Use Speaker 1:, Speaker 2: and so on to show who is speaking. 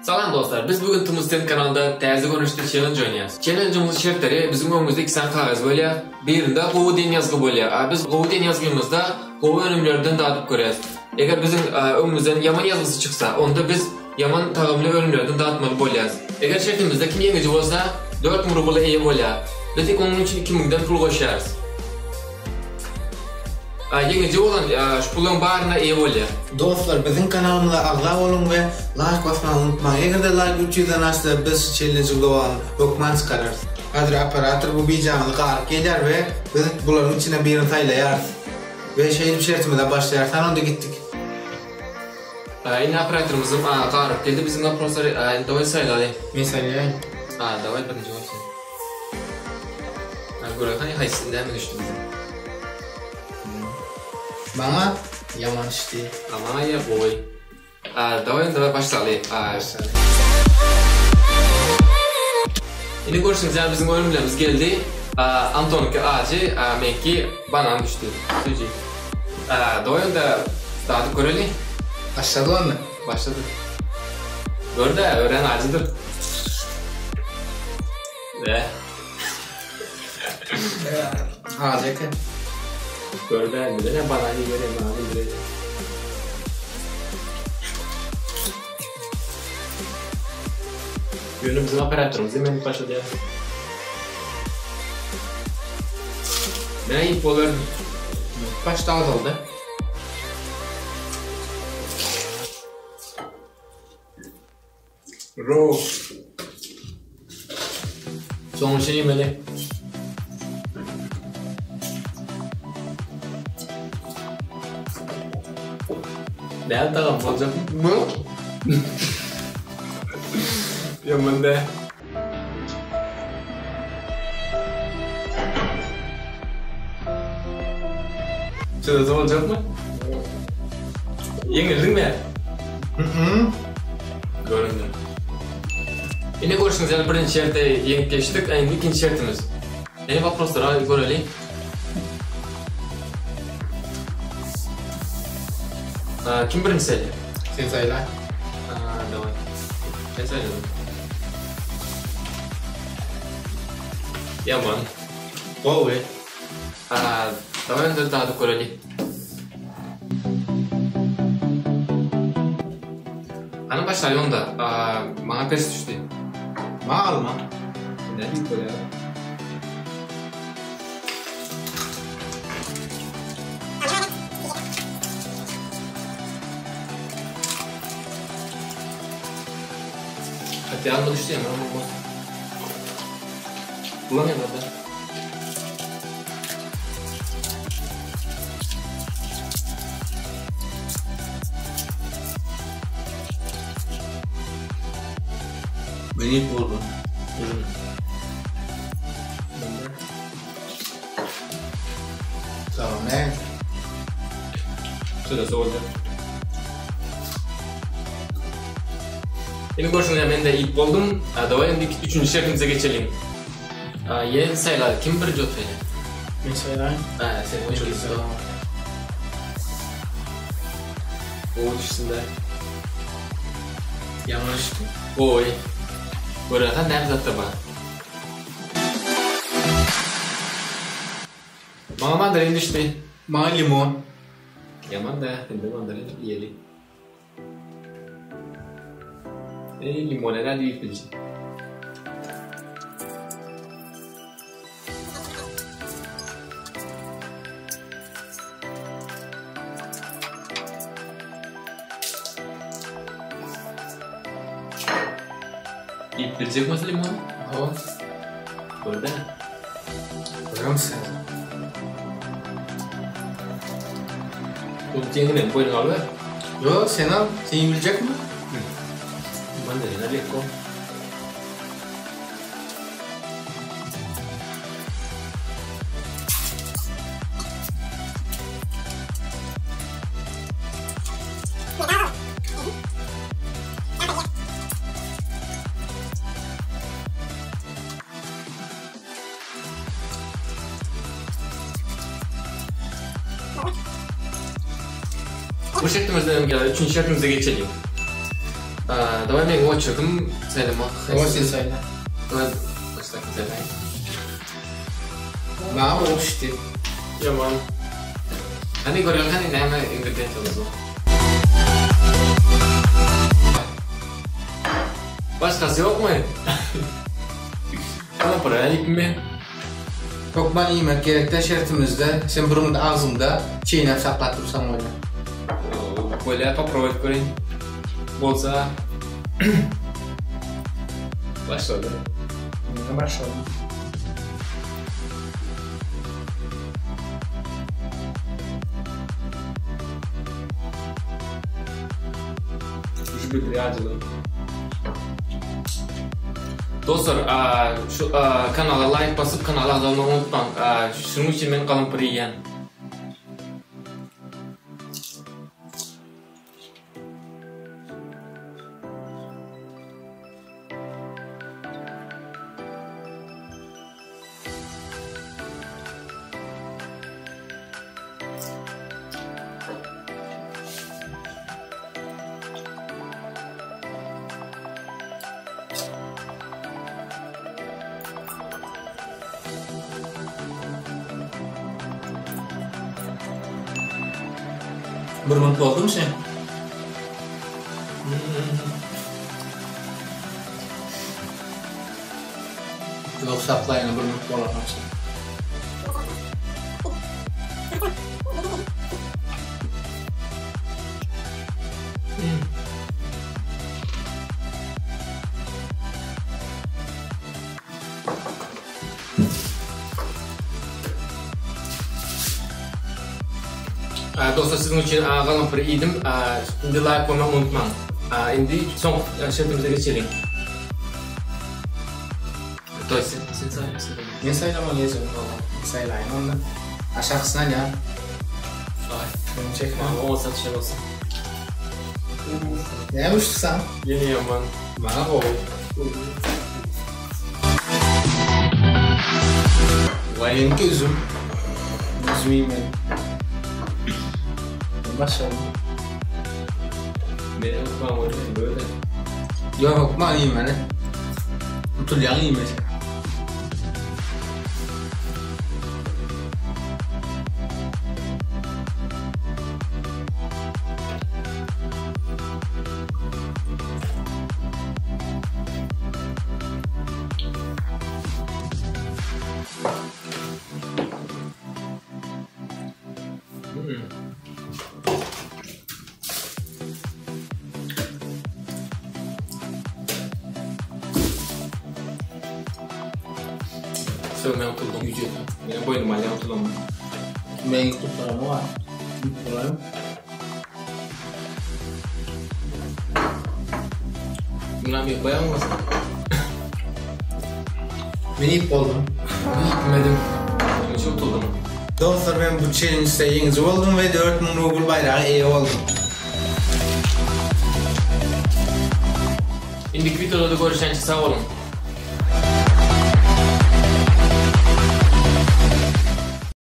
Speaker 1: Salam dostlar, biz bu gün Tumuz Ten kanalynda täze görnüşde challenge oýnaýas. Challenge-yň şertleri biziň öňümizde iki sany kagyz bolýar. Birinde gowy diýen ýazgy bolýar. A biz gowy diýen ýazgymyzda gowy önümlerden dadyp görýäs. Eger biziň öňümizden ýaman ýazgysy çyksa, onda biz ýaman tagamly önümlerden datmaly bolýas. Eger şertimizde kim ýeňiji bolsa, 4000 rubla eýe bolýar. Biz onuň üçin 2000-den pul goşýarys. Ýeňiji bolan şu puluň baryna eýe bolýar.
Speaker 2: Dostlar biziň kanalymyza agza boluň we laýk basmagy unutmaň egerde laýk 300 den aşsa biz şu çellenjiň dowamyny hökman çykararys. Häzir operator bu bijamyzy garyp gelýär we biz bularyň içinden birini saýlaýarys we şeýdip şertimize başlaýarys hany onda gitdik.
Speaker 1: Indi operatorymyzam garyp geldi biziň waproslary indi daway saýlaly.
Speaker 2: Men saýlaýaýyn.
Speaker 1: Daway birinji bol sen. Göreý hany haýsy näme düşdi bize.
Speaker 2: Maňa ýaman düşdi.
Speaker 1: Maňa ýa gowy. Daway indi başlaly.
Speaker 2: Başlaly.
Speaker 1: Indi görşüňiz ýaly biziň önümlerimiz geldi. Antonyňky ajy, meňki banan düşdi. Süýji. Daway onda dadyp göreli.
Speaker 2: Başladyk onda.
Speaker 1: Başladyk. Gör-dä, örän ajydyr. Be.
Speaker 2: Ajy eken.
Speaker 1: Gör-dä, neden banan iýmeli, maňa bildireli. Ýöne biziň operatorymyz hem başladýar. Näme iýip bolar?
Speaker 2: Başda azaldy.
Speaker 1: Ro. Soňra şey ýemeli. Näme tagam boljak?
Speaker 2: Bu.
Speaker 1: Ýaman dä. Çydasa boljakmy? Ýeňildiňmi?
Speaker 2: Mhm.
Speaker 1: Göründi. Ine görşüňiz ýaly birinji şertde ýeňip geçdik. Indi ikinji şertimiz. Ine waproslara göreli. Kim birinji saýlaýar?
Speaker 2: Sen saýla.
Speaker 1: Daway. Men saýladym. Ýaman.
Speaker 2: Gowy.
Speaker 1: Daway onda dadyp göreli. Hany başlaýly onda. Maňa pes düşdi.
Speaker 2: Maňa alma.
Speaker 1: Nädip bolýar? Hatta alma düşdi ýaman bolmaz. Bulam ýaman da.
Speaker 2: Men ilk boldum. Tamam ne?
Speaker 1: Sırası oldu. Indi görşüňiz men de iýip boldum. Daway indi üçünji şertimize geçeliň. Ýene saýlaly. Kim birinji oturýar?
Speaker 2: Men saýlaýyn.
Speaker 1: Ha, sen oturýarsyň. Gowy düşsün-dä.
Speaker 2: Ýaman düşdi.
Speaker 1: Gowy. Görersen näme zatlar bar. Maňa mandarin düşdi.
Speaker 2: Maňa limon.
Speaker 1: Ýaman-da, indi mandarin iýeli. Eý, limony nädip iýip biljek? Iýip biljekmi limony?
Speaker 2: Hawa.
Speaker 1: Görde.
Speaker 2: Göremsiň.
Speaker 1: Bu jeňinem boýun alyber.
Speaker 2: Ýok, sen al. Sen iýip biljekmi?
Speaker 1: Mandarina lekko. Bu şertimizden hem üçünji şertimize geçeliň. Daway meň oçurdim saýlamak.
Speaker 2: Owa sen saýla.
Speaker 1: Daway başdaky saýlaýyn.
Speaker 2: Maňa gowy düşdi.
Speaker 1: Ýaman. Hany görelim hany näme ingredientimiz bar. Başgasy ýokmy? Galampyra iýipmi?
Speaker 2: Hökman iýmek gerekdä şertimizde sen bir gün agzyňda çeýnäp saklap dursaň bolýar.
Speaker 1: Bolýar poprobat göreýin. Bolsa başlady.
Speaker 3: Indi başlady.
Speaker 1: Şu bildirýär acılı. Dostlar, şu kanala like basyp kanala agza bolmagy unutmaň. Şunuň üçin men galampyr iýýän.
Speaker 2: Bir minut boldumy sen? Ýok saklaýyn bir minut bolanok.
Speaker 1: Dostlar siziň üçin galampyr iýdim. Indi laýk goýmagy unutmaň. Indi soňky şertimize geçeliň. Toý sen sen saýla sen.
Speaker 3: Men saýlamaly ýerim boldy. Saýlaýyn onda. Aşakysyny alýan.
Speaker 1: Saý.
Speaker 3: Benim çekmem.
Speaker 1: Olsa şeý bolsun.
Speaker 2: Näme uçdy saň?
Speaker 1: Ýene ýaman.
Speaker 2: Maňa gowy.
Speaker 1: Vay.
Speaker 2: Meňki üzüm.
Speaker 3: Üzüm iýmedim. Ben başladım.
Speaker 1: Men unutmam bolýar böyle.
Speaker 2: Ýok hökman iýmeli. Utulýaň iýmese.
Speaker 1: Sögmen utuldum. Güýç Men boýnuma alýan utulamam.
Speaker 2: Men ýutup var. Ýutup
Speaker 1: Bundan bir bayan mısın?
Speaker 2: Men iýip boldum.
Speaker 1: Bilmedim. Onun için utuldum.
Speaker 2: Dostlar men bu challenge'de ýeňiji boldum we 4000 rubl baýraga eýe boldum.
Speaker 1: Indiki videoda görüşençe sag olun.